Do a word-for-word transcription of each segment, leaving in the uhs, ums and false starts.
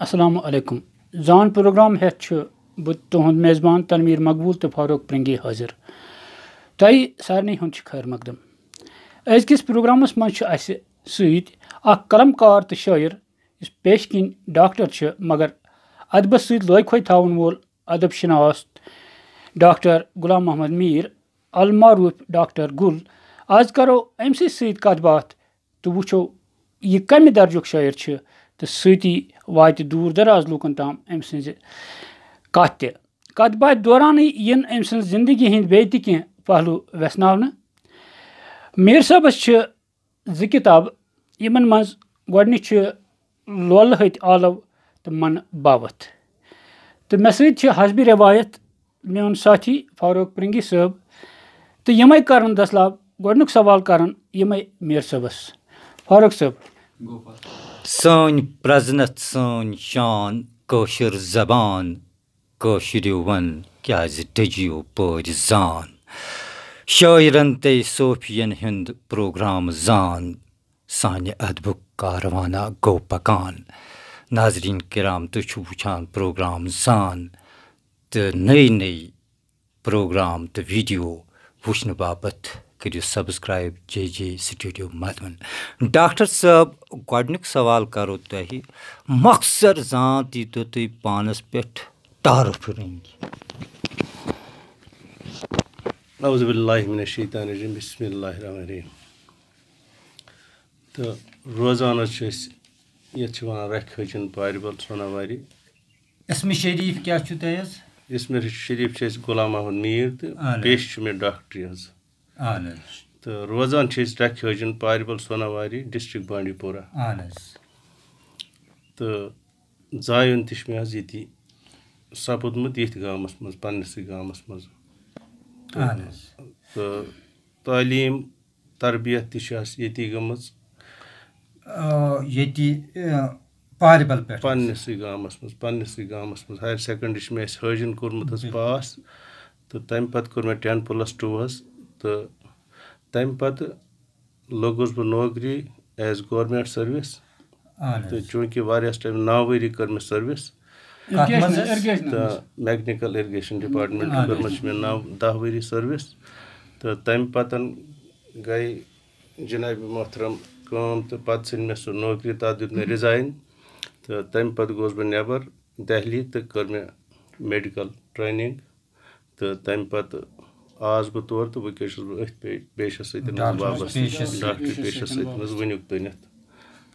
السلام علیکم۔ زان پروگرام ہیتھ چھُ بہٕ تُہُنٛد میزبان تنویر مقبول تہٕ فاروق پرنگی حٲضِر۔ تۄہہِ سارنٕے ہُنٛد چھُ خیر مقدم۔ أزکِس پروگرامس منٛز چھُ اسہِ سۭتۍ اکھ قلم کار تہٕ شٲعر، یُس پیشہٕ کِنۍ ڈاکٹر چھُ، مگر ادبس سۭتۍ لٲگۍ کھوے تھاون وول ادب شناس ڈاکٹر غلام محمد میر، المعروف ڈاکٹر گل۔ آز کرو أمۍ سٕے سۭتۍ کتھ باتھ تہٕ وٕچھو یہِ کمہِ درجُک شٲعر چھُ، تہٕ سۭتی واتہِ دوٗر دراز لوٗکن تام أمۍ سٕنٛزِ کتھ تہِ۔ کتھ باتھِ دورانٕے یِن أمۍ سٕنٛز زندگی ہٕنٛدۍ بیٚیہِ تہِ کینٛہہ پہلو وٮ۪ژھناونہٕ۔ میر صٲبس چھِ زٕ کِتابہٕ، یِمن منٛز گۄڈٕنِچ چھِ لولہٕ ۂتۍ آلو تہٕ من باوتھ۔ تہٕ مےٚ سۭتۍ چھِ حسبِ روایت میون ساتھی فاروق پرنگی صٲب، تہٕ یِمے کرن دٔسلاب گۄڈٕنیُک سوال کرن یِمے میر صٲبس۔ فاروق صٲب۔ سٲنۍ پرٛزنتھ، سٲنۍ شان، کٲشِر زبان، کٲشِریو وَن کیٛازِ ڈٔجِو پٲرۍ زان؟ شٲعرن تہٕ صوفین ہُنٛد پروگرام زان، سانہِ ادبُک کاروانہ گوٚو پکان۔ ناظرین کرام، تُہۍ چھِو وٕچھان پروگرام زان، تہٕ نٔے نٔے پروگرام تہٕ ویڈیو وٕچھنہٕ باپتھ کٔرِو subscribe جے جے سٹوڈیو مدوَن۔ ڈاکٹر صٲب، گۄڈٕنیُک سوال کرو تۄہہِ، مۄخصر زان تہِ دِیِو تُہۍ پانس پٮ۪ٹھ تعارف رٔنگۍ۔ اعوذ باللہ من الشیطان الرجیم، بسم اللہ الرحمن الرحیم۔ تہٕ روزان حظ چھِ أسۍ، یَتھ چھِ وَنان رَکھِ حٲجِن پارِ بل سوناواری۔ اسمِ شریٖف کیٛاہ چھُ تۄہہِ حظ؟ اسمِ شریٖف چھِ أسۍ غلام محمد میٖر تہٕ اہن حظ۔ پیشہٕ چھُ مےٚ ڈاکٹری حظ۔ اہن حظ۔ تہٕ روزان چھِ أسۍ رَکھِ حٲجِن پارِ بل سوناواری، ڈسٹرکٹ بانڈی پورہ۔ اہن حظ۔ تہٕ زایُن تہِ چھُ مےٚ حظ ییٚتی سَپُدمُت، ییٚتھۍ گامَس منٛز، پنٛنِسٕے گامَس منٛز۔ تہٕ اہن حظ۔ تہٕ تعلیٖم تربیت تہِ چھِ اَسہِ ییٚتی گٔمٕژ۔ آ، ییٚتی، آ، پارِ بل پٮ۪ٹھ حظ۔ پنٛنِسٕے گامَس منٛز، پنٛنِسٕے گامَس منٛز۔ ہایر سیکنڈری چھِ مےٚ اَسہِ حٲجِن کوٚرمُت حظ بِلکُل۔ پاس۔ تہٕ تَمہِ پَتہٕ کوٚر مےٚ ٹٮ۪ن پٕلَس ٹوٗ حظ۔ تہٕ تَمہِ پَتہٕ لوٚگُس بہٕ نوکری ایز گورمٮ۪نٛٹ سٔروِس۔ اہن حظ۔ تہٕ چوٗنٛکہِ واریاہَس ٹایم، نَو ؤری کٔر مےٚ سٔروِس۔ کَتھ منٛز حظ؟ Irrigation تہٕ منٛز۔ میکنیکل اِرگیشن ڈپارٹمنٹ اہن حظ۔ کٔرمٕژ چھِ مےٚ نَو دَہ ؤری سٔروِس۔ تہٕ تَمہِ پَتہٕ گٔے جناب محترم کٲم، تہٕ پَتہٕ ژھٕنۍ مےٚ سُہ نوکری، تَتھ دیُت مےٚ رِزاین۔ تہٕ تَمہِ پَتہٕ گوس بہٕ نٮ۪بر دہلی تہٕ کٔر مےٚ میڈیکل ٹریننگ۔ تہٕ تَمہِ پَتہٕ آس بہٕ تورٕ، تہٕ وٕنکیٚس چھُس بہٕ أتھۍ پے-، پیشَس سۭتۍ حظ ڈاکٹر وابستہٕ، پیشَس سۭتۍ۔ ڈاکٹری پیشَس سۭتۍ حظ وٕنیُک تٲنِتھ۔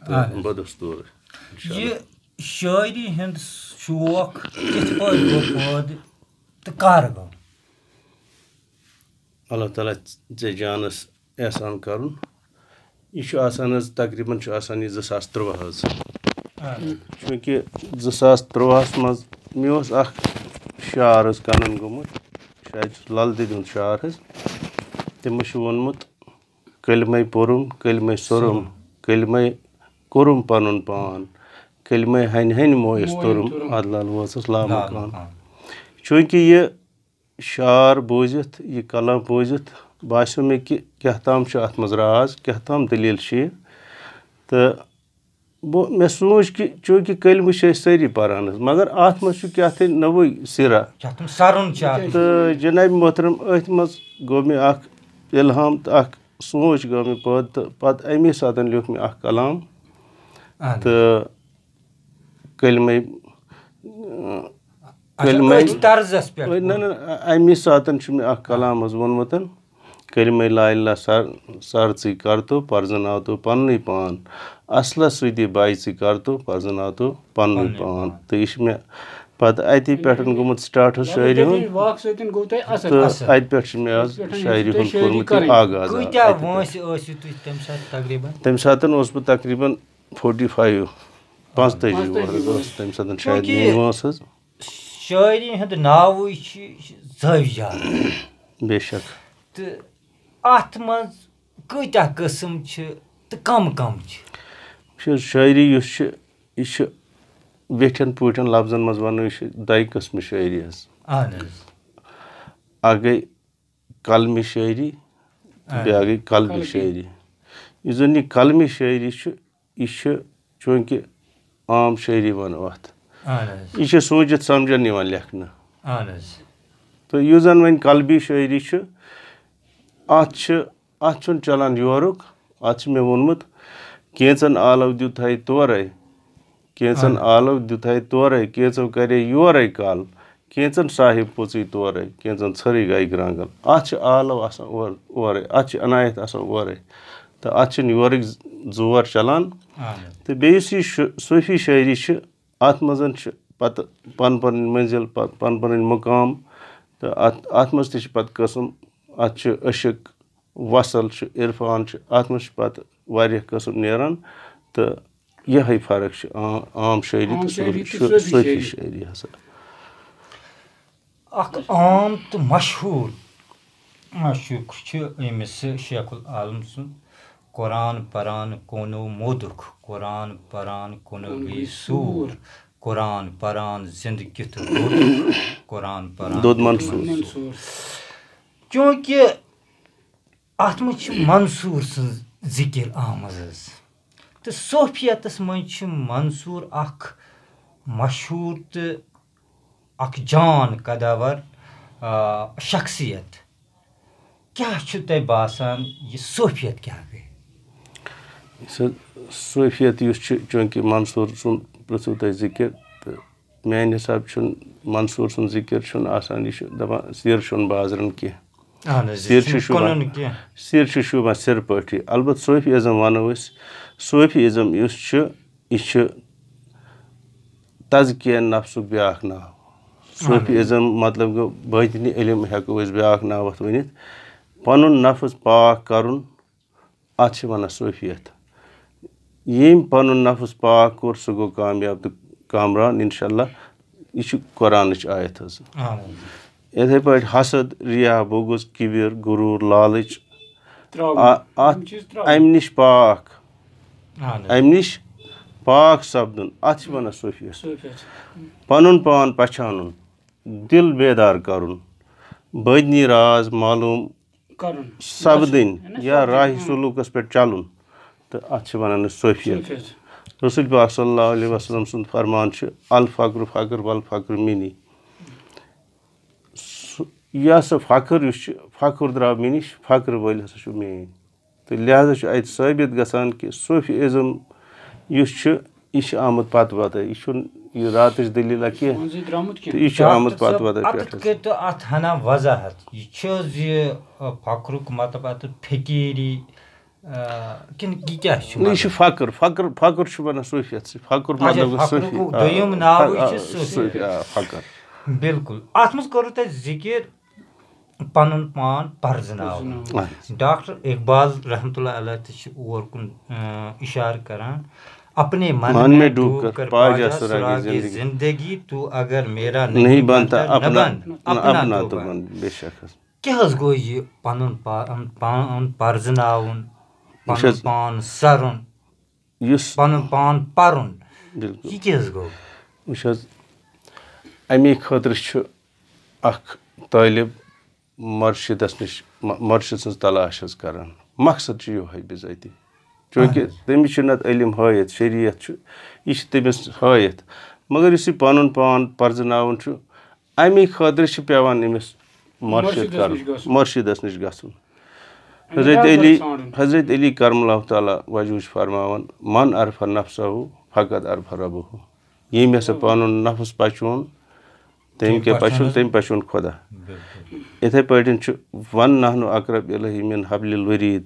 تہٕ اہن حظ۔ بہٕ دوٚس تورٕ، اِنشاء یہِ اللہ۔ شٲعری ہُنٛد شوق کِتھ پٲٹھۍ گوٚو پٲدٕ تہٕ کر گوٚو؟ اللہ تعالیٰ ژےٚ جانَس احسان کَرُن۔ یہِ چھُ آسان حظ، تقریٖباً چھُ آسان یہِ زٕ ساس تُرٛواہ حظ۔ اہن حظ۔ چوٗنٛکہِ زٕ ساس تُرٛواہَس منٛز مےٚ اوس اَکھ شعر حظ کَنَن گوٚمُت، شاید چھُ لل دٮ۪دِ ہُنٛد شعر حظ۔ تٔمِس چھُ ووٚنمُت، کلمَے پوٚرُم، کلمَے سوٚرُم، کلمَے کوٚرُم پَنُن پان، کلمَے ہَنہِ ہَنہِ مویَس مویَن توٚرُم، توٚرُم۔ اَدٕ لَل وٲژٕس لامکان۔ لامکان۔ چوٗنٛکہِ یہِ شعر بوٗزِتھ، یہِ کلام بوٗزِتھ باسیو مےٚ کہِ کیٛاہ تام چھُ اَتھ منٛز راز، کیٛاہ تام دٔلیٖل چھِ یہِ۔ تہٕ بہٕ، مےٚ سوٗنٛچ کہِ چوٗنٛکہِ کلمہٕ چھِ أسۍ سٲری پَران حظ، مگر اَتھ منٛز چھُ کیٛاہ تام نٔوٕے سِرا۔ کیٛاہ تام سَرُن چھُ اَتھ منٛز۔ تہٕ جناب محترم، أتھۍ منٛز گوٚو مےٚ اَکھ الہام تہٕ اَکھ سونٛچ گوٚو مےٚ پٲدٕ، تہٕ پَتہٕ اَمی ساتہٕ لیوٚکھ مےٚ اَکھ کلام۔ اہن۔ تہٕ کلمَے، اچھا، کلمَے أتھۍ طرزس پٮ۪ٹھ نہ، نہ، اَمی ساتہٕ چھُ مےٚ اَکھ کلام حظ ووٚنمُت، کلمَے لا اله الا سر، سر ژٕے کر تو، پرزناو تو پننُے پان۔ اصلس سۭتی باے ژٕے کر تو، پرزناو تو پننُے پننُے پان۔ پان۔ تہٕ یہِ چھُ مےٚ پتہٕ اَتی پٮ۪ٹھ گوٚمُت سٹارٹ حظ شٲعری ہُنٛد۔ واک سۭتۍ گوٚو تۄہہِ اثر۔ تہٕ اثر۔ اَتہِ پٮ۪ٹھ چھُ مےٚ آز اَتہِ پٮ۪ٹھ چھُ شٲعری تۄہہِ ہُنٛد شٲعری کوٚرمُت یہِ کَرٕنۍ۔ آغاز۔ آ، کۭتیٛاہ اَتہِ پٮ۪ٹھ۔ وٲنٛسہِ ٲسِو تُہۍ تَمہِ ساتہٕ تقریٖباً؟ تَمہِ ساتہٕ اوسُس بہٕ تقریٖباً فورٹی فایِو، پانٛژتٲجی وُہُر حظ اوس تَمہِ ساتہٕ شاید چوٗنٛکہِ میٛٲنۍ وٲنٛس حظ۔ شٲعری ہُنٛد ناوٕے چھُ، یہِ چھُ زٲوۍ جان۔ بے شک۔ تہٕ اَتھ منٛز کۭتیٛاہ قٕسٕم چھِ تہٕ کَم کَم چھِ؟ وٕچھ حظ، شٲعری یُس چھِ، یہِ چھِ ویٹھٮ۪ن پوٗٹھٮ۪ن لفظن منٛز وَنو، یہِ چھِ دۄیہِ قٕسمہٕ شٲعری حظ۔ اہن حظ۔ اَکھ گٔے قلمی شٲعری تہٕ اہن۔ بیٛاکھ گٔے قلبی قلبی۔ شٲعری۔ یُس زَن یہِ قلمی شٲعری چھُ، یہِ چھُ چوٗنٛکہِ عام شٲعری وَنو اَتھ۔ اہن حظ۔ یہِ چھِ سوٗنٛچِتھ سمجھن یِوان لیکھنہٕ۔ اہن حظ۔ تہٕ یُس زَن وۄنۍ قلبی شٲعری چھِ، اَتھ چھِ اَتھ چھُنہٕ چلان یورُک۔ اَتھ چھِ مےٚ ووٚنمُت، کینٛژَن آلو دیُت ہے تورَے، کینٛژَن اہن۔ آلو دیُت ہے تورَے، کینٛژو کَرے یورَے کَل، کینٛژَن صاحب پوٚژٕے تورَے، کینٛژَن ژھٔرٕے گٔے گرٛانٛگَل۔ اَتھ چھِ آلو آسان اورٕ اورَے، اَتھ چھِ عنایت آسان اورَے، تہٕ اَتھ چھِنہٕ یورٕکۍ ز- زور چلان۔ اہن۔ تہٕ بیٚیہِ یُس یہِ شُ- صوٗفی شٲعری چھِ، اَتھ منٛز چھِ پَتہٕ پَن پَنٕنۍ مٔنزِل، پَ- پَن پَنٕنۍ مُقام، تہٕ اَتھ اَتھ منٛز تہِ چھِ پَتہٕ قٕسٕم۔ اَتھ چھِ عشق، وصل چھُ، عرفان چھُ، اَتھ منٛز چھِ پَتہٕ واریاہ قٕسٕم نیران۔ تہٕ یِہے فرق چھِ عام عام شٲعری عام تہٕ شٲعری صوفی تہٕ صوفی صوفی شٲعری۔ شٲعری ہسا۔ اکھ عام تہٕ مشہوٗر، آ، شُکر چھُ أمِس شیخ العالم سُنٛد۔ قرآن پران کونو مودُک، قرآن پران کونو گٔے سوٗر، قرآن پران زِندٕ کیُتھ روٚدُک، قرآن پران دۄد منصوٗر۔ منصوٗر۔ چوٗنٛکہِ اَتھ منٛز چھِ منصوٗر سٕنٛز ذِکِر آمٕژ حظ۔ تہٕ صوفیتَس منٛز چھِ منصوٗر اَکھ مشہوٗر تہٕ اَکھ جان قداور، آ، شخصیت۔ کیٛاہ چھُ تۄہہِ باسان، یہِ صوفیت کیٛاہ گٔے؟ سُہ صوفیت یُس چھُ، چوٗنٛکہِ منصوٗر سُنٛد پرٛژھوٗ تۄہہِ ذِکِر، تہٕ میٛانہِ حساب چھُنہٕ منصوٗر سُنٛد ذِکِر چھُنہٕ آسان، یہِ چھُ دَپان، سِر چھُنہٕ بازرَن کینٛہہ۔ اہن حظ، سِر یہِ چھُ چھُنہٕ شوٗبان۔ کٕنُن کینٛہہ۔ سِر چھُ شوٗبان سِر پٲٹھی۔ البتہ صوفی ازم وَنو أسۍ، صوفی ازم یُس چھُ، یہِ چھُ تزکیہ نفسُک بیٛاکھ ناو۔ صوفی ازم مطلب گوٚو باطنی علم ہٮ۪کو أسۍ بیٛاکھ ناو اَتھ ؤنِتھ۔ پَنُن نفس پاک کَرُن، اَتھ چھِ وَنان صوفیت۔ ییٚمۍ پَنُن نفس پاک کوٚر، سُہ گوٚو کامیاب تہٕ کامران، انشاءاللہ۔ یہِ چھُ قرآنٕچ آیت حظ۔ اہن حظ۔ یِتھَے پٲٹھۍ حسد، ریا، بغض، کِبِر، غروٗر، لالٕچ، ترٛاوُن۔ آ- اَتھ یِم چیٖز ترٛاوُن۔ اَمہِ نِش پاک، اہن حظ۔ اَمہِ نِش پاک سپدُن، اَتھ چھِ وَنان صوفیت۔ صوفیت۔ پَنُن پان پہچانُن، دِل بیدار کَرُن، باطنی راز معلوٗم کَرُن۔ سپدٕنۍ ہے نا، یا سپدٕنۍ، راہِ اۭں۔ سلوٗکَس پٮ۪ٹھ چَلُن، تہٕ اَتھ چھِ وَنان أسۍ صوفیت۔ صوفیت۔ رسول پاک صلی اللہ علیہ وسلم سُنٛد فرمان چھُ، الفقر فقر والفقر منی۔ سُہ، یہِ ہسا فقر یُس چھُ، فقر درٛاو مےٚ نِش، فقر وٲلۍ ہسا چھُ میٲنۍ۔ تہٕ لہذا چھُ اَتہِ ثٲبت گژھان کہِ صوفی ازم یُس چھُ، یہِ چھُ آمُت پتہٕ پتہٕ، یہِ چھُنہٕ یہِ راتٕچ دٔلیٖلہ کینٛہہ، منٛزٕے درٛامُت تہٕ کینٛہہ۔ یہِ چھُ ڈاکٹر آمُت پتہٕ صٲب، پتہٕ پٮ۪ٹھ اَتھ حظ۔ کٔرۍتو اَتھ ہنا وضاحت، یہِ چھُ حظ یہِ، آ، فقرُک مطلب اَتھ فقیٖری، آ، کِنہٕ یہِ کیٛاہ چھُ نہ، یہِ چھُ مطلب؟ فقر، فقر، فقر چھُ وَنان صوفیت سۭتۍ، فقر اچھا، مطلب گوٚو فقرُک صوفی۔ آ، دوٚیُم ناوٕے آ، چھُ صوفی۔ صوفی، آ، فقر۔ بِلکُل، اَتھ منٛز کوٚروٕ تۄہہِ ذِکِر پَنُن پان پَرزٕناوُن۔ آ۔ ڈاکٹر اقبال رحمتہ اللہ علیہ تہِ چھِ اور کُن، آ، اِشارٕ کران۔ اپنے من من میں میں ڈوب ڈوب کر کر پا پا جا جا سراغِ سراغِ زندگی۔ زندگی، تو اگر میرا نہیں نہیں بنتا بنتا، نہ اپنا، بن نہ اپنا اپنا تو تو بن۔ بن، بے شک حظ۔ کیٛاہ حظ گوٚو یہِ پَنُن پان، پان پَرزٕناوُن، وٕچھ پَنُن حظ، پان سَرُن، یُس پَنُن پان پَرُن؟ بِلکُل۔ یہِ کیٛاہ حظ گوٚو؟ وٕچھ حظ، اَمی خٲطرٕ چھُ اَکھ طٲلب مرشدَس نِش، م-، مرشد سٕنٛز تلاش حظ کَران۔ مقصد چھُ یِہوٚے بِذٲتی، چوٗنٛکہِ اہن حظ۔ تٔمِس چھُنہٕ اَتھ علم ہٲیِتھ، شریعت چھُ، یہِ چھُ تٔمِس ہٲیِتھ۔ مگر یُس یہِ پَنُن پان پَرزٕناوُن چھُ، اَمی خٲطرٕ چھُ پٮ۪وان أمِس مرشد مرشدَس کَرُن، نِش گژھُن۔ مرشدَس نِش گژھُن۔ أمِس حضرت رہبر علی، ژھانٛڈُن۔ حضرت علی کرم اللہ تعالیٰ وجہہ چھُ فرماوان، "من عرف نفسہ فقد عرف ربہ"۔ ییٚمۍ ہسا پنُن نفس پچھون، تٔمۍ تٔمۍ کیٛاہ پچھون؟ پچھون۔ تٔمۍ پچھون خدا۔ بِلکُل۔ یِتھے پٲٹھۍ چھُ، "ون نحن اقرب الیہ من حبل الورید"۔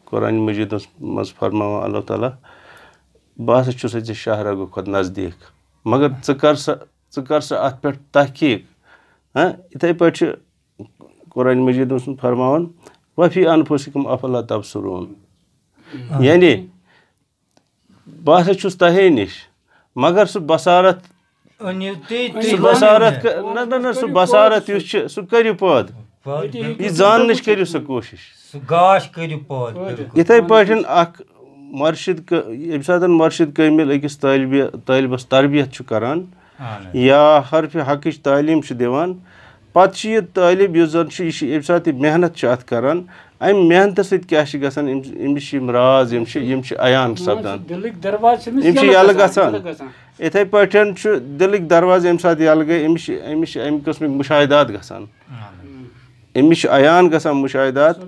قرآن مجیدس منٛز فرماوان اللہ تعالیٰ، "بہٕ ہسا چھُسے ژےٚ شاہ رگہٕ کھۄتہٕ نزدیٖک، مگر ژٕ کر سا، ژٕ کر سا اتھ پٮ۪ٹھ تحقیق"۔ ہاں، یِتھے پٲٹھۍ چھُ قرآن مجیدس منٛز فرماوان، "وفی انفسکم افلا تبصرون"۔ یعنی بہٕ ہسا چھُس تۄہے نِش، مگر سُہ بصارت، أنِو تُہۍ، سُہ تُہۍ بصارت ؤنِو کٔ-، نہ، نہ، نہ، سُہ بصارت یُس چھُ، سُہ کٔرِو پٲدٕ۔ مےٚ۔ یہِ زاننٕچ کٔرِو سا کوٗشِش۔ سُہ گاش کٔرِو پٲدٕ، بِلکُل۔ یِتھے پٲٹھۍ اکھ مرشد کٲ-، ییٚمہِ ساتہٕ مرشد کٲمِل أکِس طٲلبہِ، طٲلبَس تربیت چھُ کران، اہن حظ۔ یا حرفِ حقٕچ تعلیٖم چھُ دِوان، پتہٕ چھُ یہِ طٲلب یُس زن چھُ، یہِ چھُ ییٚمہِ ساتہٕ یہِ محنت چھُ اتھ کران، امہِ محنتہٕ سۭتۍ کیٛاہ چھُ گژھان؟ أمِس، أمِس چھِ یِم راز، یِم چھِ، یِم چھِ عیان سپدان۔ دِلٕکۍ دروازٕ چھِ أمِس یِم چھِ یَلہٕ یَلہٕ گژھان، گژھان۔ یَلہٕ گژھان۔ یِتھَے پٲٹھۍ چھُ دِلٕکۍ دروازٕ ییٚمہِ ساتہٕ یَلہٕ گٔے، أمِس چھِ، أمِس چھِ اَمہِ قٕسمٕکۍ مُشاہدات گژھان۔ أمِس چھِ عیان گژھان مُشاہدات۔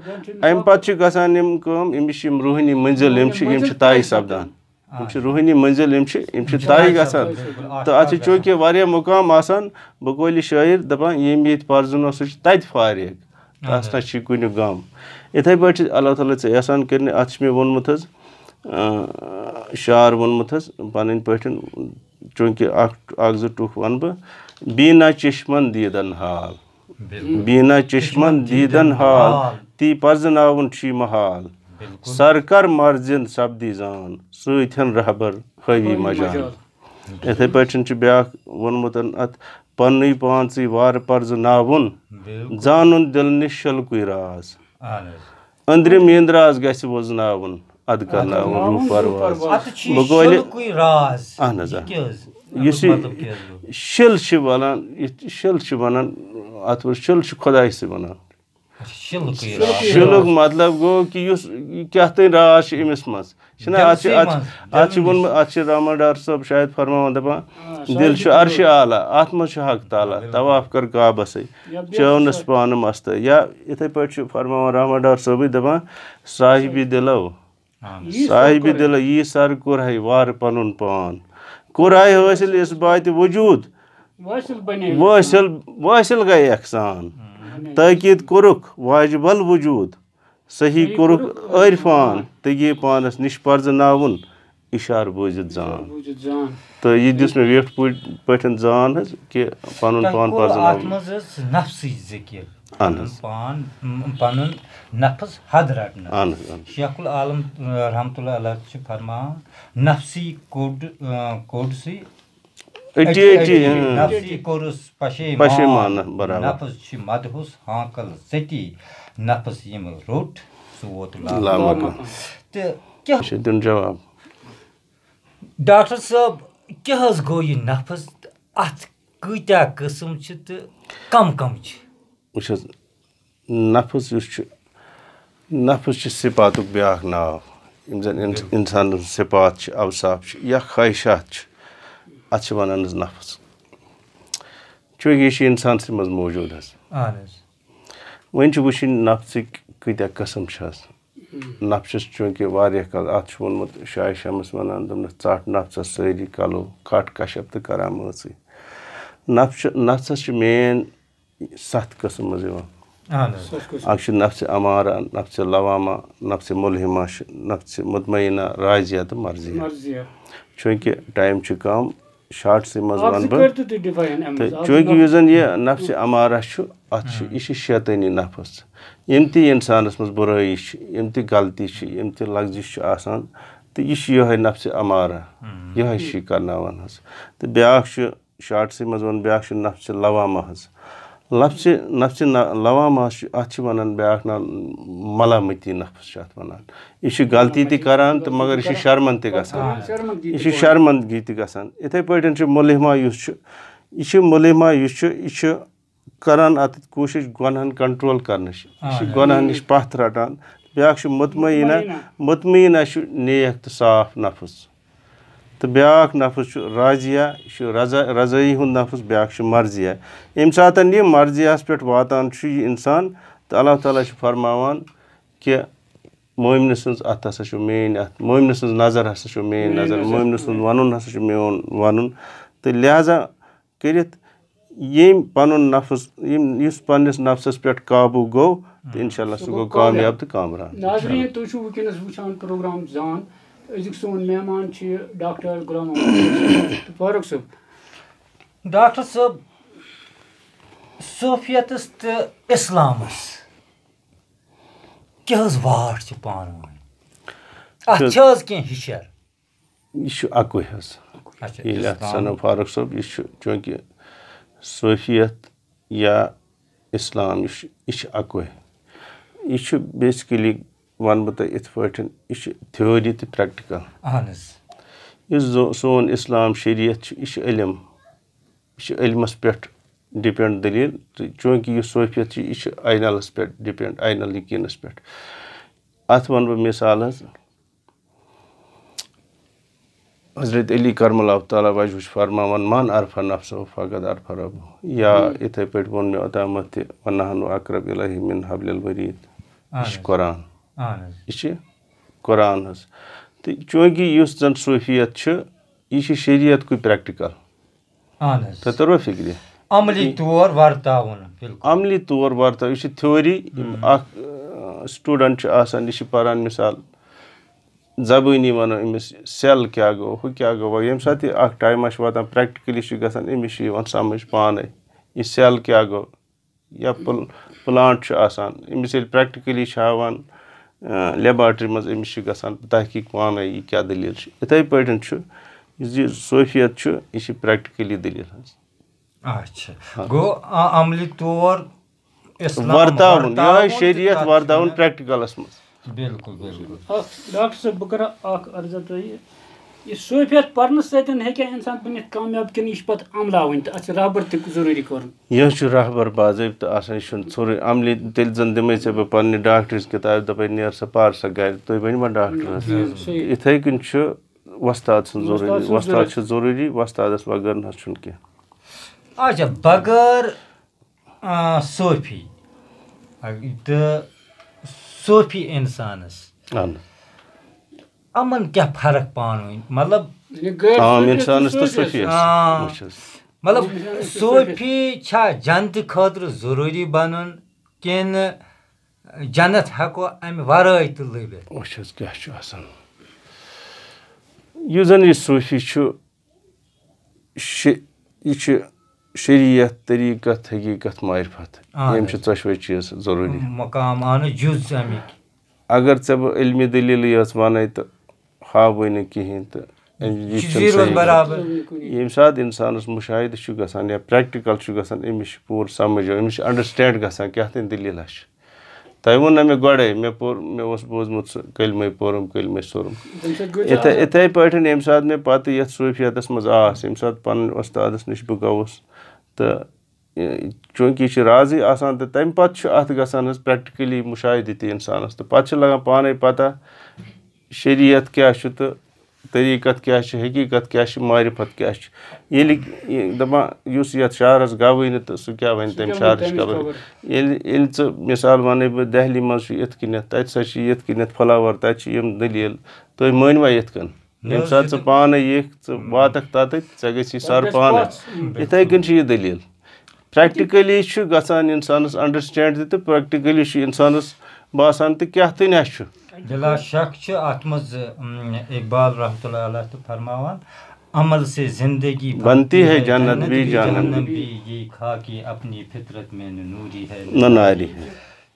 اَمہِ پَتہٕ چھِ گژھان یِم کٲم، أمِس چھِ یِم روحٲنی مٔنزِل، یِم چھِ، یِم چھِ طے سَپدان۔ یِم چھِ روحٲنی مٔنزِل، یِم چھِ، یِم چھِ طے گژھان۔ تہٕ اَتھ چھِ چوٗنٛکہِ واریاہ مُقام آسان، بہٕ قٲلِ شٲعر دَپان، ییٚمۍ ییٚتہِ پَرزُن اوس، سُہ چھُ تَتہِ فارغ۔ تَس نہ چھِ کُنہِ غم۔ یِتھَے پٲٹھۍ چھِ اللہ تعالیٰ ژےٚ احسان کٔرنہِ، اَتھ چھِ مےٚ ووٚنمُت حظ، آ، شعر ووٚنمُت حظ پَنٕنۍ پٲٹھۍ، چوٗنٛکہِ اَکھ، اَکھ زٕ ٹُکھ وَنہٕ بہٕ، بینا چشمن دیدن حال۔ بینا چشمن دیدن حال، تی پرزناوُن چھُے محال۔ سر کر مرزِن سپدی زان، سۭتۍ ہن رہبر ہٲوی مجال۔ یِتھَے پٲٹھۍ چھُ بیٛاکھ ووٚنمُت اَتھ، پننُے پانسٕے وارٕ پرزناوُن، زانُن دِل نِش شلکُے راز۔ أنٛدرِم یِنٛدراز گژھِ وۄزناوُن، اَدٕ کرناوُن روح پرواز۔ اَتھ چھُ بہٕ گوٚو ییٚلہِ شِلکُے راز۔ اَہَن حظ، یہِ آ۔ کیٛاہ حظ؟ یُس اَمیُک یہِ مطلب کیٛاہ حظ گوٚو؟ شِل چھِ وَنان، یُس شِل چھِ وَنان، اَتھ وَنان شِل چھِ خۄدایہِ سۭتۍ وَنان۔ اَچھا، شِلکُے راز۔ شِلُک مطلب گوٚو کہِ یُس یہِ کیٛاہ تام راز چھِ أمِس منٛز۔ چھِنہ اَتھ چھِ، دِلسٕے اَتھ چھِ، منٛز، اَتھ چھِ دِلٕے ووٚنمُت، منٛز۔ اَتھ چھِ رحمان ڈار صٲب شاید فرماوان دَپان، آ، دِل چھُ عرشِ اعلیٰ، اَتھ منٛز چھُ حق تعالیٰ، بِلکُل۔ طواف کر کعبَسٕے، یا بیٚیہِ چٲونَس چھُ پانہٕ مَستہٕ۔ یا یِتھَے پٲٹھۍ چھُ فرماوان رحمان ڈار صٲبٕے دَپان، صاحبِ دِلو، اہن۔ یی صاحبِ سر کوٚر۔ دِلو، یی سر کوٚر ہے وارٕ پَنُن پان۔ کوٚر ہے حٲصِل اثباتِ وجوٗد، وٲصِل بنے۔ وٲصِل، وٲصِل گٔے احسان۔ بنے۔ تٲکیٖد کوٚرُکھ واجب الوجوٗد۔ صحیح صحیح کوٚرُکھ کوٚرُکھ عٲرفان، عٲرفان۔ تہٕ یہِ پانَس نِش پرزٕناوُن، اِشارٕ بوٗزِتھ زان۔ بوٗزِتھ زان۔ تہٕ یہِ دِژ مےٚ ویٹھ پٲٹھۍ، پٲٹھۍ زان حظ کہِ پَنُن تۄہہِ پان کوٚروٕ اَتھ پرزٕناوُن۔ منٛز حظ نفسٕچ ذِکِر۔ اہن حظ۔ پَنُن پان، م-، پَنُن نفس حد رَٹنہٕ۔ اہن حظ، اہن حظ۔ شیخ العالم، ٲں، رحمتہ اللہ علیہ چھِ فرماوان، نفسی کوٚڈ، ٲں، کوٚڈ سٕے أٹی أٹی، أٹی، اۭں۔ نفسی کوٚرُس پشیمان۔ پشیمان، برابر۔ نفس چھِ مدہُس ہانکل ستی، نفس یِم روٚٹ، سُہ ووت لامکان۔ لامکان۔ تہٕ کیٛاہ؟ اچھا، دیُن جواب۔ ڈاکٹر صٲب، کیٛاہ حظ گوٚو یہِ نفس؟ اَتھ کۭتیٛاہ قٕسم چھِ تہٕ کم کم چھِ؟ وٕچھ حظ، نفس یُس چھُ، نفس چھِ صفاتُک بیٛاکھ ناو۔ یِم زَن اِن-، بِلکُل۔ اِنسان سٕنٛز صفات چھِ، اوصاف چھِ یا خواہشات چھِ، اَتھ چھِ وَنان حظ نفس۔ چوٗنٛکہِ یہِ چھِ اِنسانسٕے منٛز موجوٗد حظ۔ اہن حظ۔ وۄنۍ چھِ وٕچھِنۍ نفسٕکۍ کۭتیٛاہ قٕسم چھِ حظ۔ نفسَس چوٗنٛکہِ واریاہ کَل، اَتھ چھُ ووٚنمُت شاہ شمس وَنان، دوٚپنَس، "ژَٹ نفسَس سٲری کَلو، کَٹ کَشَف تہٕ کَرامٲژٕے۔" نفس چھُ، نفسَس چھِ مین ستھ قٕسم حظ یِوان۔ اہن حظ۔ اکھ چھُ نفسِ امارہ، نفسِ لوامہ، نفسِ ملہمہ، چھِ نفسِ مطمئنہ، راضیہ تہٕ مرضیہ۔ مرضیہ۔ چوٗنٛکہِ ٹایم چھُ کم، شارٹسٕے منٛز اکھ وَنہٕ زٕ بہٕ۔ کٔرۍ تو تُہۍ define اَمہِ تہٕ منٛز، اکھ چوٗنٛکہِ نفس۔ یُس زَن یہِ نفسِ امارہ چھُ، اَتھ چھُ، ہاں۔ یہِ چھُ شیطٲنی نفس۔ یِم تہِ اِنسانَس منٛز بُرٲیی چھِ، یِم تہِ غلطی چھِ، یِم تہِ لغزش چھِ آسان، تہٕ یہِ چھُ یِہوٚے نفسِ امارہ، ہاں۔ یِہوٚے چھُ یہِ کرناوان حظ۔ تہٕ بیٛاکھ چھُ شارٹسٕے منٛز وَنہٕ بیٛاکھ چھُ نفسِ لوامہ حظ۔ نفسِ، نفسِ نہ-، لوامہ حظ چھُ، اَتھ چھِ وَنان بیٛاکھ ناو ملامتی نفس چھُ اَتھ وَنان۔ یہِ چھُ غلطی تہِ کران تہٕ مگر یہِ چھُ شرمن تہِ گژھان۔ آ۔ شرمندگی یہِ تہِ چھُ پانہٕ۔ شرمندگی تہِ گژھان۔ یِتھَے پٲٹھۍ چھُ ملہمہ یُس چھُ، یہِ چھُ ملہمہ یُس چھُ، یہِ چھُ کران اَتھ کوٗشِش گۄنہَن control کرنٕچ۔ یہِ چھُ آ۔ گۄنہَن نِش پَتھ رَٹان۔ بیٛاکھ چھُ مطمئنہ۔ مطمئنہ۔ مطمئنہ چھُ نیک تہٕ صاف نفس۔ تہٕ بیٛاکھ نفس چھُ راضیہ، یہِ چھُ رضا-، رضٲیی ہُنٛد نفس، بیٛاکھ چھُ مرضیہ۔ ییٚمہِ ساتہٕ یہِ مرضیہس پٮ۪ٹھ واتان چھُ یہِ انسان، تہٕ اللہ تعالیٰ چھُ فرماوان کہِ مومنہٕ سٕنٛز اتھ ہسا چھُ میٛٲنۍ اتھ، مومنہٕ سٕنٛز نظر ہسا چھُ میٛٲنۍ میٛٲنۍ نظر، نظر۔ مومنہٕ سُنٛد ونُن ہسا چھُ میون ونُن۔ تہٕ لہذا کٔرِتھ ییٚمۍ پنُن نفس، یِم، یُس پننِس نفسس پٮ۪ٹھ قابو گوٚو، تہٕ انشاءاللہ سُہ سُہ گوٚو گوٚو کامیاب۔ کامیاب تہٕ کامران۔ ناظرین، تُہۍ چھِو وٕنکیٚنَس وٕچھان پروگرام زان۔ أزیُک سون مہمان چھِ ڈاکٹر غلام محمد تہٕ فاروق صٲب۔ ڈاکٹر صٲب، صوفیتس تہٕ اسلامس کیٛاہ حظ واٹھ چھِ پانہٕ ؤنۍ؟ اتھ تہٕ چھِ حظ کینٛہہ ہِشر؟ یہِ چھُ اَکُے حظ۔ اچھا، ییٚلہِ اَتھ اسلام۔ سَنو فاروق صٲب، یہِ چھُ چوٗنٛکہِ صوفیت یا اسلام یُس چھُ، یہِ چھُ اَکُے۔ یہِ چھُ basically، وَنہٕ بہٕ تۄہہِ یِتھ پٲٹھۍ، یہِ چھُ theory تہٕ practical۔ اہن حظ۔ یُس زو-، سون اسلام شریعت چھُ، یہِ چھُ علم۔ یہِ چھُ علمَس پٮ۪ٹھ depend دٔلیٖل۔ تہٕ چوٗنٛکہِ یُس صوفیت چھُ، یہِ چھُ عینَلَس پٮ۪ٹھ depend، عین الیقینَس پٮ۪ٹھ۔ اَتھ وَنہٕ بہٕ مِثال حظ۔ حضرت علی کرم اللہ تعالیٰ وجہہ چھُ فرماوان، "من عرف نفسہ فقد عرف ربہ"، یا یِتھَے پٲٹھۍ ووٚن مےٚ اوٚتامَتھ تہِ، "ونحن اقرب الیہ من حبل الورید"۔ یہِ چھُ قرآن۔ اہن حظ۔ یہِ چھِ قرآن حظ۔ تہٕ چوٗنٛکہِ یُس زَن صوٗفیت چھِ، یہِ چھِ شریعت کُے پریکٹیکل۔ اہن حظ۔ تۄہہِ توٚروا فِکرِ؟ عملی طور ورتاوُن، بِلکُل۔ عملی طور ورتاو، یہِ چھِ تھیوری۔ یِم اکھ، اۭں، سٹوڈنٹ چھُ آسان، یہِ چھُ پران، مثال، زبٲنی وَنو أمِس سیل کیٛاہ گوٚو، ہُہ کیٛاہ گوٚو، وۄنۍ ییٚمہِ ساتہٕ یہِ اکھ ٹایما چھُ واتان، پریکٹیکلی چھُ گژھان، أمِس چھُ یِوان سمجھ پانے یہِ سیل کیٛاہ گوٚو۔ یا پل-، پلانٹ چھُ آسان، أمِس ییٚلہِ پریکٹیکلی چھِ ہاوان، اۭں، لیبارٹری منٛز، أمِس چھِ گژھان تحقیق پانے یہِ کیٛاہ دٔلیٖل چھِ۔ یِتھَے پٲٹھۍ چھُ یُس یہِ صوفیت چھُ، یہِ چھِ پریکٹیکلی دٔلیٖل حظ۔ اچھا۔ ہاں۔ گوٚو، آ، عملی طور اسلام ورتاوُن، یِہوٚے ورتاوُن تہٕ شریعت تَتھ ورتاوُن چھُنہٕ پریکٹیکلس منٛز۔ بِلکُل، بِلکُل۔ اکھ، ڈاکٹر صٲب، بہٕ کرٕ اکھ عرضہ تۄہہِ۔ یہِ صوفیت پرنہٕ سۭتۍ ہیٚکیٛاہ انسان بٔنِتھ کامیاب، کِنہٕ یہِ چھُ پتہٕ عملاوٕنۍ تہٕ اتھ چھُ رہبر تہِ ضروٗری کرُن؟ یہِ حظ چھُ رہبر باضٲبطہٕ آسان، یہِ چھُنہٕ ژھوٚرُے عملی۔ تیٚلہِ زن دِمے ژےٚ بہٕ پننہِ ڈاکٹرٕچ کِتابہِ، دَپے، "نیر سا، پر سا گرِ، تُہۍ بٔنِو ما ڈاکٹر حظ؟" صحیح۔ یِتھَے کٔنۍ چھُ وۄستاد سُنٛد وۄستاد ضروٗری، سُنٛد وۄستاد ضروٗری۔ چھُ ضروٗری، وۄستادس بغٲر نہ حظ چھُنہٕ کینٛہہ۔ اچھا، بغٲر، آ، صوفی تہٕ صوفی انسانس، اہن حظ۔ یِمن کیٛاہ فرق پانہٕ ؤنۍ؟ مطلب، یعنی غٲر عام صوفیس تہٕ انسانس تہٕ صوفیس۔ صوفیس۔ آ۔ وٕچھ حظ۔ مطلب، یِم چھِ صوفی صوفیس۔ چھا جنتہٕ خٲطرٕ ضروٗری بنُن کِنہٕ جنت ہٮ۪کو امہِ ورٲے تہِ لٔبِتھ؟ وٕچھ حظ کیٛاہ چھُ آسان۔ یُس زن یہِ صوفی چھُ، شِ-، یہِ چھُ شریعت، طریٖقت، حقیٖقت، معرفت۔ اہن یِم چھِ حظ۔ ژۄشوَے چیٖز ضروٗری۔ مقام اہن حظ جُز اَمِکۍ۔ اگر ژےٚ بہٕ علمِ دٔلیٖلٕے یٲژ وَنَے تہٕ ہاوٕے نہٕ کِہیٖنۍ تہٕ أمۍ، یہِ چھُنہٕ چیٖزٕے روز صحیح۔ برابر۔ ییٚمہِ ساتہٕ اِنسانَس مُشاہِدٕ چھُ گژھان یا پریکٹیکل چھُ گژھان، أمِس چھُ پوٗرٕ سَمٕجھ یِوان، أمِس چھُ انڈرسٹینڈ گژھان کیٛاہ تام دٔلیٖلہ چھِ۔ تۄہہِ ووٚن نہ مےٚ گۄڈَے، مےٚ پوٚر، مےٚ اوس بوٗزمُت سُہ کلمَے پوٚرُم، کلمَے سوٚرُم۔ تَمہِ سۭتۍ گوٚو ژےٚ یِتھَے، آسان۔ یِتھَے پٲٹھۍ ییٚمہِ ساتہٕ مےٚ پَتہٕ یَتھ صوفیَتَس منٛز آس، ییٚمہِ ساتہٕ پَنٕنۍ وۄستادَس نِش بہٕ گوٚوُس، تہٕ، یہِ، چوٗنٛکہِ یہِ چھِ رازٕے آسان، تہٕ تَمہِ پَتہٕ چھُ اَتھ گژھان حظ پرٛٮ۪کٹِکٔلی مُشاہدٕ تہِ اِنسانَس، تہٕ پَتہٕ چھِ لَگان پانَے پَتہ شریعت کیٛاہ چھُ تہٕ طریٖقت کیٛاہ چھُ، حقیٖقت کیٛاہ چھِ، معرفت کیٛاہ چھُ۔ ییٚلہِ یہِ دَپان، یُس یَتھ شعرَس گوٚوٕے نہٕ، تہٕ سُہ کیٛاہ وَنہِ سُہ تَمہِ کیٛاہ وَنہِ شعرٕچ تَمِچ خبر؟ خبر؟ ییٚلہِ، ییٚلہِ ژٕ، مِثال وَنَے بہٕ، دہلی منٛز چھُ یِتھ کٔنٮ۪تھ، تَتہِ سا چھِ یِتھ کٔنٮ۪تھ فلاور، تَتہِ چھِ یِم دٔلیٖل، تُہۍ مٲنۍوا یِتھ کٔنۍ؟ نہ ییٚمہِ حظ، ساتہٕ یہِ ژٕ تہٕ پانَے یِکھ، ژٕ واتَکھ تَتٮ۪تھ، ژےٚ گژھی سر پانَے۔ پَتھ۔ یِتھَے کٔنۍ چھِ یہِ دٔلیٖل۔ پرٛٮ۪کٹِکٔلی چھُ گژھان اِنسانَس انڈرسٹینڈ تہِ تہٕ پرٛٮ۪کٹِکٔلی چھُ اِنسانَس باسان تہِ کیٛاہ تہٕ نہ چھُ۔ بِلا شک چھُ اَتھ منٛز، اَم، اقبال رحمتہ اللہ علیہ تہِ فرماوان، "عمل سے زندگی بنتی ہے جنت بھی جہنم بھی، یہ خاکی اپنی فطرت میں نہ نوری ہے نہ ناری ہے۔"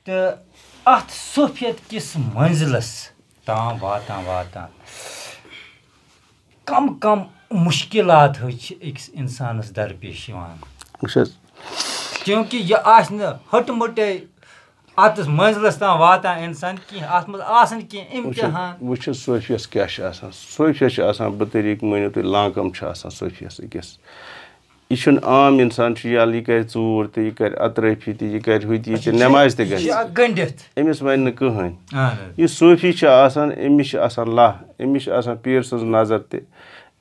تہٕ اَتھ صوفیت کِس منزلَس تام واتان واتان کم کم مُشکِلات حظ چھِ أکِس اِنسانَس درپیش یِوان؟ وٕچھ حظ۔ کیونکہ یہِ آسہِ نہٕ ہٕٹہٕ مٕٹے اَتَس منزلَس تام واتان اِنسان کینٛہہ، اَتھ منٛز آسَن کینٛہہ وٕچھ حظ، امتحان۔ وٕچھ حظ، صوفیَس کیٛاہ چھِ آسان؟ صوفیَس چھِ آسان، بہٕ طریٖقہٕ مٲنِو تُہۍ، لانکَم چھِ آسان صوفیَس أکِس۔ یہِ چھُنہٕ عام اِنسان چھُ، یَلہٕ یہِ کَرِ ژوٗر تہِ، یہِ کَرِ اَترٲفی تہِ، یہِ کَرِ ہُہ تہِ، یہِ تہِ، یہِ چھُ، نٮ۪مازِ تہِ یہِ چھُ گژھِ۔ اَکھ گٔنٛڈِتھ۔ أمِس وَنہِ نہٕ کٕہٕنۍ۔ اَہَن حظ۔ یُس صوٗفی چھُ آسان، أمِس چھِ آسان لَہہ، أمِس چھِ آسان پیٖر سٕنٛز نظر تہِ،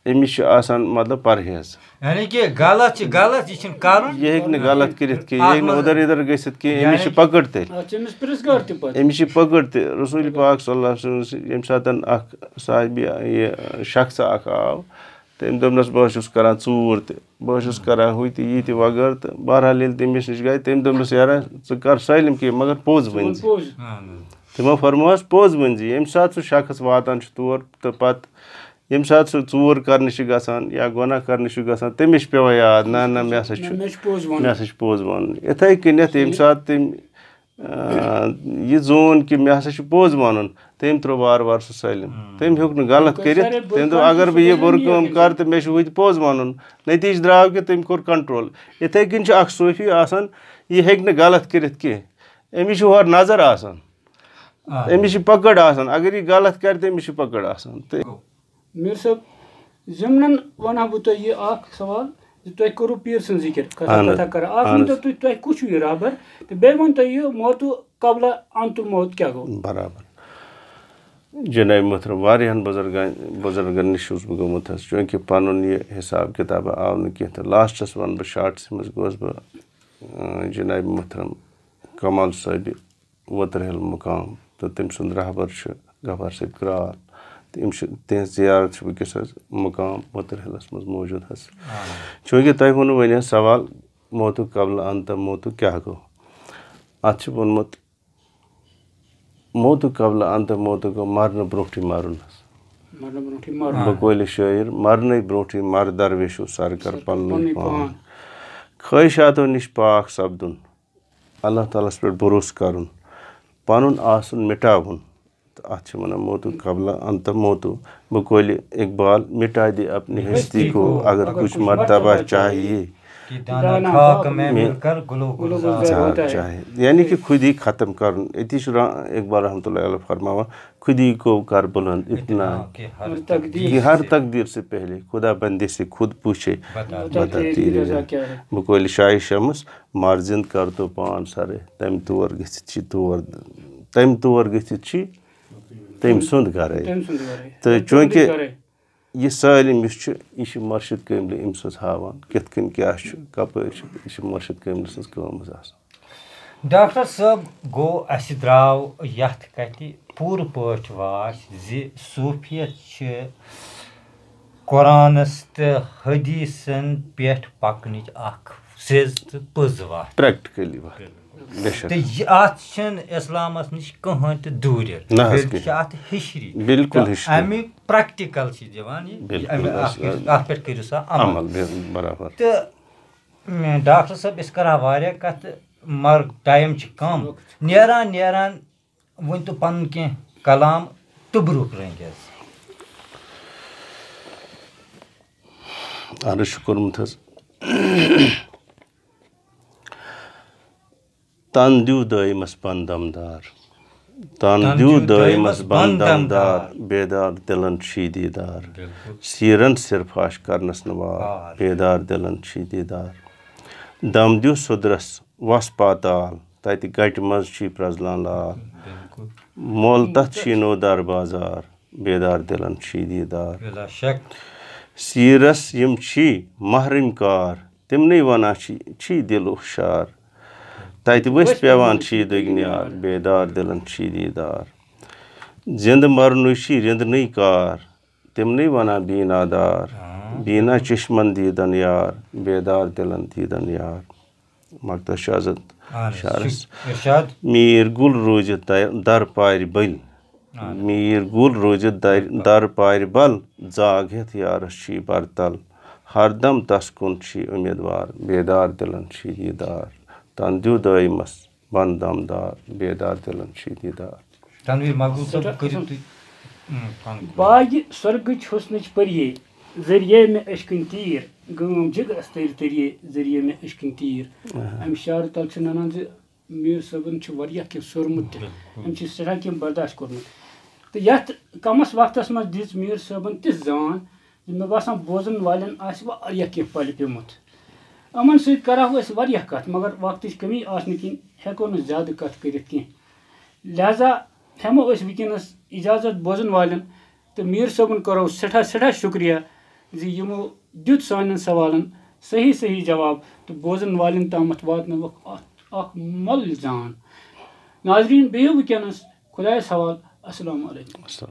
أمِس چھِ آسان، مطلب، پرہیز۔ یعنی کہِ غلط چھِ غلط، یہِ چھِنہٕ کَرُن۔ یہِ ہیٚکہِ نہٕ غلط کٔرِتھ کینٛہہ، یہِ اَتھ ہیٚکہِ نہٕ منٛز اُدَر اِدَر گٔژھِتھ کینٛہہ، أمِس یعنی چھِ پکڑ تیٚلہِ۔ اَتھ چھِ أمِس پرٛژھ گار تہِ پَتہٕ۔ أمِس چھِ پکڑ تہِ۔ رسول پاک صلی اللہ علیہ وسلم، ییٚمہِ ساتہٕ اَکھ صحابی، یہِ شخص اَکھ آو، تٔمۍ دوٚپنَس، "بہٕ حظ چھُس کران ژوٗر تہِ، بہٕ حظ چھُس کران ہُہ تہِ، یہِ تہِ وغٲرٕ تہٕ بہرحال ییٚلہِ تٔمِس نِش گٔے، تٔمۍ دوٚپنَس، 'یارا، ژٕ کر سٲلِم کینٛہہ، مگر پوٚز ژٕ وَن ؤنۍ زِ۔ پوٚز۔ اہن حظ۔ تِمو فرمووس، پوٚز ؤنۍ زِ۔" ییٚمہِ ساتہٕ سُہ شخص واتان چھُ تور تہٕ پَتہٕ ییٚمہِ ساتہٕ سُہ ژوٗر کرنہِ چھُ گژھان یا گۄناہ کرنہِ چھُ گژھان، تٔمِس چھُ پٮ۪وان یاد، نہ، نہ، مےٚ ہسا چھُ، نہ، مےٚ چھُ پوٚز وَنُن۔ مےٚ ہسا چھُ پوٚز وَنُن۔ یِتھَے کٔنٮ۪تھ ییٚمہِ ساتہٕ تٔمۍ آ، یہِ زون کہِ مےٚ ہسا چھُ پوٚز وَنُن، تٔمۍ ترٛوو وارٕ وارٕ سُہ سٲلِم۔ ہُم۔ تٔمۍ ہیوٚک نہٕ غلط تٔمۍ کٔرِتھ۔ سارے بُرٕ تٔمۍ دوٚپ، کامہِ "اگر چھِ بہٕ یہِ سارے بُرٕ کٲم نیٖرِتھ۔ کَرٕ تہٕ مےٚ چھُ ہُتہِ پوٚز وَنُن۔" نتیٖجہٕ درٛاو کہِ تٔمۍ کوٚر کنٹرول۔ یِتھَے کٔنۍ چھُ اَکھ صوٗفی آسان، یہِ ہیٚکہِ نہٕ غلط کٔرِتھ کینٛہہ۔ أمِس چھُ ہورٕ نظر آسان۔ آ۔ أمِس چھِ پکڑ آسان۔ اگر یہِ غلط کَرِ، تہٕ أمِس چھِ پکڑ آسان۔ تہٕ میر صٲب، ضمنن ونہٕ ہا بہٕ تۄہہِ یہِ اکھ سوال زِ تۄہہِ کوٚروٕ پیٖر سٕنٛز ذِکِر، کتھا، اہن حظ۔ کتھا کران۔ اکھ اہن حظ۔ ؤنۍتو تُہۍ، تۄہہِ کُس چھُو یہِ رہبر؟ تہٕ بیٚیہِ ؤنۍتو یہِ موتُ قبلہ انتُ الموت کیٛاہ گوٚو؟ برابر۔ جناب محترم، واریاہن بزرگن بزرگن نِش چھُس بہٕ گوٚمُت حظ، چوٗنٛکہِ پنُن یہِ حساب کِتاب آو نہٕ کینٛہہ، تہٕ لاسٹس ونہٕ بہٕ، شارٹسٕے منٛز گوس بہٕ، اۭں، جناب محترم کمال صٲبہِ وتر ہل مقام، تہٕ تٔمۍ سُنٛد رہبر چھُ غفار صٲب کرال، تہٕ یِم چھِ، تِہنٛز زیارت چھِ وٕنکیٚس حظ مقام وتر ہلس منٛز موجود حظ۔ چوٗنٛکہِ تۄہہِ ووٚنوٕ وۄنۍ حظ سوال، موتُک قبل انت موتُک کیٛاہ گوٚو؟ اتھ چھُ ووٚنمُت، موتُک قبل انت موتُک گوٚو مرنہٕ برونٛٹھٕے مرُن حظ۔ مرنہٕ برونٛٹھٕے مرُن۔ بقولِ شٲعر، مرنَے برونٛٹھٕے مر درویشو، سر کر سر کر پننُے پننُے پان۔ پان۔ خٲہِشاتو نِش پاک سپدُن، اللہ تعالیٰ ہَس پٮ۪ٹھ بھروسہٕ کرُن، پنُن آسُن مٹاوُن۔ تہٕ اتھ چھِ ونان موتُک قبل انت موتُک۔ بقولِ اقبال، مٹا دے اپنی ہستی کو، اگر کچھ مرتبہ چاہیے۔ کہ دانا خاک میں مل کر گلو گلزار ہوتا ہے۔ چاہے، یعنی کہ خودی ختم کرُن۔ أتی چھُ را-، اقبال رحمتہ اللہ علیہ فرماوان، خودی کو کر بلند اتنا کہ ہر تقدیر سے پہلے خدا بندے سے خود پوچھے، بتا تیری رضا کیا ہے۔ بقولِ شاعر شمس، مر زند کر تو پان سرے، تمہِ تور گٔژھِتھ چھی تور، تمہِ تور گٔژھِتھ چھی تٔمۍ سُنٛد گرے۔ تٔمۍ سُنٛد گرے۔ تہٕ چوٗنٛکہِ گرے۔ یہِ سٲلِم یُس چھُ، یہِ چھُ مُرشِد کٲملہِ أمۍ سٕنٛز ہاوان، کِتھ کٔنۍ کیٛاہ چھُ، کَپٲرۍ چھُ، یہِ چھُ مُرشِد کٲملہِ سٕنٛز کٲم حظ آسان۔ ڈاکٹر صٲب، گوٚو اَسہِ درٛاو یَتھ کَتھِ پوٗرٕ پٲٹھۍ واش زِ صوٗفیت چھِ قرآنَس تہٕ حدیثَن پٮ۪ٹھ پَکنٕچ اَکھ سیٚز تہٕ پٔز وَتھ۔ پریکٹیکلی وَتھ۔ بے شک۔ تہٕ یہِ، اَتھ چھِنہٕ اِسلامَس نِش کٕہٕنۍ تہِ دوٗرِتھ۔ نہ حظ بلکہِ چھِ کِہیٖنۍ۔ اَتھ ہِشری۔ بِلکُل تہٕ ہِشری۔ اَمیُک پریکٹیکل چھِ دِوان یہِ، بِلکُل اَمہِ حظ۔ اَتھ پٮ۪ٹھ، اَتھ پٮ۪ٹھ کٔرِو سا عمل۔ عمل، بِل-، برابر۔ تہٕ، م، ڈاکٹر صٲب، أسۍ کَرہا واریاہ کَتھٕ، مگر ٹایم چھِ کَم۔ نیران نیران ؤنۍ تو پَنُن کینٛہہ کلام تہٕ برٛونٛہہ کُن رٔنٛگۍ حظ۔ عرض چھُ کوٚرمُت حظ۔ تن دیو دٲیمس بن دمدار۔ تن دیو دٲیمس بن دمدار، بیدار دلن چھی دیدار۔ بِلکُل۔ سیرن سر فاش کرنس نہٕ وار، وار۔ بیدار دلن چھی دیدار۔ دم دیو سُدرس وس پاتال، تتہِ گٹہِ منٛز چھی پرزلان لال۔ بِلکُل۔ مۄل تتھ شیٖنو در بازار، بیدار دلن چھی دیدار۔ بلا شک۔ سیرس یِم چھی محرم کار، تِمنٕے ونان چھی، چھی دل ہُشار۔ تتہِ ؤسۍ پٮ۪وان چھی دٔگۍ نیار، بیدار دلن چھی دیدار۔ زِندٕ مرنُے چھی رِندنٕے کار، تِمنٕے ونان بیٖنا دار۔ ہاں۔ بیٖنا چشمن دیدن یار، بیدار دلن دیدن یار۔ مقطع شاہ زد اہن حظ، شعرس۔ شُک-، ارشاد۔ میٖر گُل روٗزِ در، در پارِ بٔلۍ۔ اہن حظ۔ میٖر گُل روٗزِ در، در پارِ بل، زاگ ہٮ۪تھ یارس چھی برتل۔ ہر دم تس کُن چھی اُمیدوار، بیدار دلن چھی دیدار۔ تن دیو دٲیمس بن دمدار، بیدار دلن چھی دیدار۔ تنویر مقبول صٲب، سٮ۪ٹھاہ کٔرِو اَصٕل۔ تُہۍ، اۭں، پنُن۔ باغِ سۄرگٕچ حُسنٕچ پٔریے، ذٔریعے مےٚ عشقٕنۍ تیٖر، گٲم جِگرس تٔرۍ تٔریے، ذٔریعے مےٚ عشقٕنۍ تیٖر۔ آہا۔ اَمہِ شعرٕ تل چھُ ننان زِ میٖر صٲبن چھُ واریاہ کینٛہہ سوٚرمُت تہِ۔ بِلکُل۔ أمۍ چھِ سٮ۪ٹھاہ کینٛہہ برداشت کوٚرمُت۔ تہٕ یَتھ کمس وقتس منٛز دِژ میٖر صٲبن تِژھ زان زِ مےٚ باسان بوزن والٮ۪ن آسہِ واریاہ کینٛہہ پلہِ پیوٚمُت۔ یِمن سۭتۍ کرہو أسۍ واریاہ کتھ، مگر وقتٕچ کمی آسنہٕ کِنۍ ہٮ۪کو نہٕ زیادٕ کتھ کٔرِتھ کینٛہہ۔ لہذا ہٮ۪مو أسۍ وٕنکیٚنس اجازت بوزن والٮ۪ن، تہٕ میٖر صٲبُن کرو سٮ۪ٹھاہ، سٮ۪ٹھاہ شُکریہ زِ یِمو دیُت سانٮ۪ن سوالن صحیح، صحیح جواب تہٕ بوزن والٮ۪ن تامتھ واتنٲوکھ اتھ اکھ مۄل زان۔ ناظرین، بِہِو وٕنکیٚنس خۄدایس حوال۔ السلام علیکم۔